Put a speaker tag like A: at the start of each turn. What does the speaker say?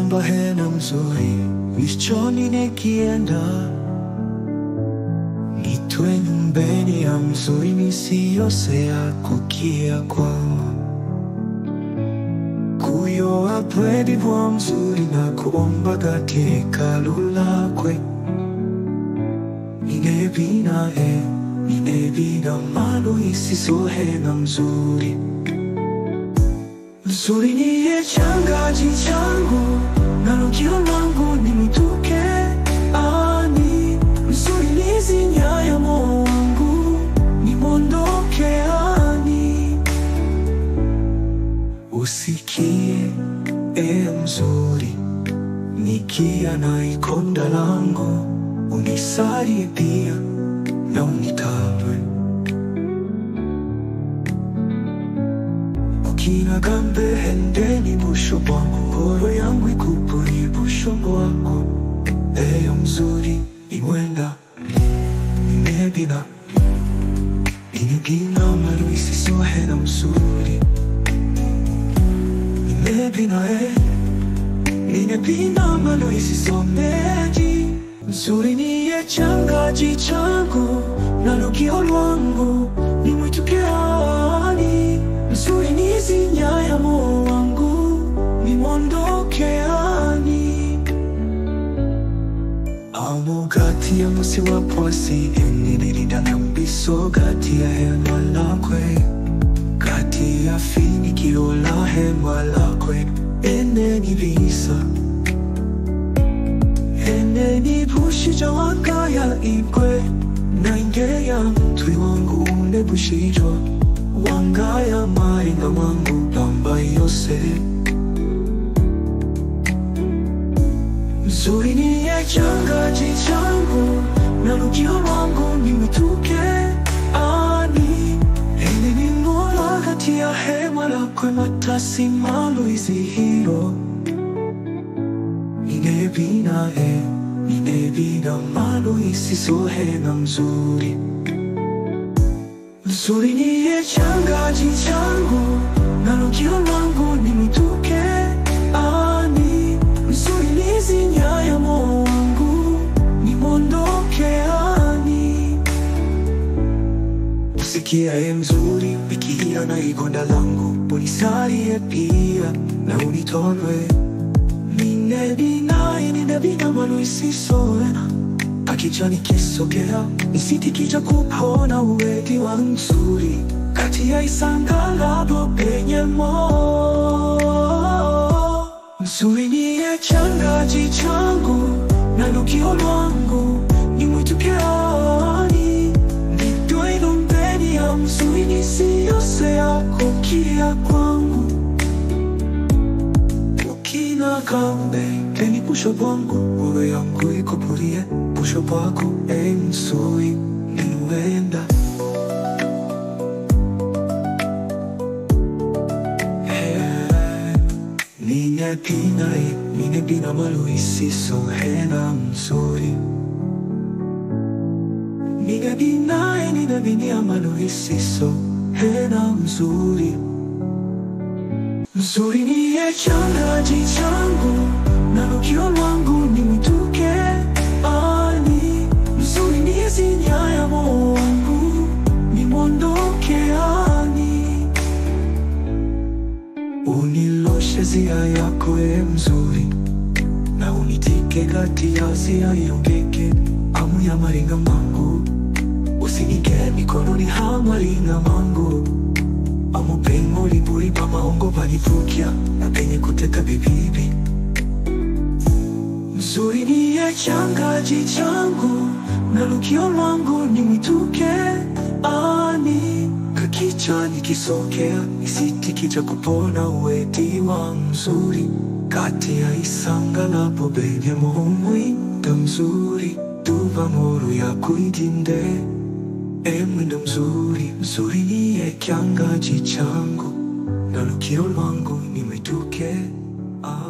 A: Kuomba hena mzuri michoni nekienda nitwe nyumbeni ya mzuri misiyosea kukia kwangu kuyo apwedi bwa mzuri na kuomba gati hekalu lakwe ninebina ninebina malu isisohena mzuri mzuri niye changaji changu na lukio langu nimituke ani mzuri nizinya ya moyo wangu nimondoke ani usikie mzuri nikia na ikonda langu unisalie pia na unitabwe Kinagambe hendeni busho bwangu ngoro yangu ikupuri busho bwako eyo mzuri imwenda inebina inebina maluisi sohena mzuri inebina inebina maluisi someji mzuri niye changaji changu na lukio lwangu nimwituke ani mzuri nizinya ya moyo wangu nimondoke ani amugati ya musi wa posi eninirinda na mbiso gati ya hema lakwe gati ya finikio la hema lakwe enenibisa enenibushija wakaya ibwe naingeya mtwi wangu unebushijwa wangaya maringa wangu pamba yose mzuri niye changaji changu na lukio lwangu nimituke ani enening'ola kati ya hema lakwe matasi malu izihiro inebina inebina malu isisohena mzuri mzuri niye changaji changu na lukio lwangu nimituke ani mzuri nizinya ya moyo wangu nimondoke ani usikie mzuri bikia na igonda langu unisalie pia na unitonwe ninebina ninebina malu isisoena akicha nikisogea nisitikija kupona uweti wa mzuri kati ya isanga labo penye mo mzuri niye changaji changu na lukio lwangu nimwituke ani nitwe ilumbeni ya mzuri nisiyosea kukia kwangu ukina kambe teni busho bwangu ngoro yangu ikupurie busho bwako mzuri niwenda ninebina ninebina malu isisohena mzuri ninebina ninebina malu isisohena mzuri mzuri niye changaji changu na lukio lwangu nimituke ani mzuri nizinya ya moyo wangu nimondoke ani uniloshe zia yako mzuri na unitike kati ya zia yongeke amu ya maringa mangu usinike mikononi ha maringa mangu amupengo liburi pa maongo panipukia na penye kuteka bibibi mzuri niye changaji changu na lukio lwangu nimwituke ani kakicha nikisokea nisitikija kupona uweti wa mzuri kati ya isanga lapo benye mwinda mzuri tuva moru ya kuidinde mwendo mzuri mzuri niye changaji changu na lukio lwangu nimwituke ani.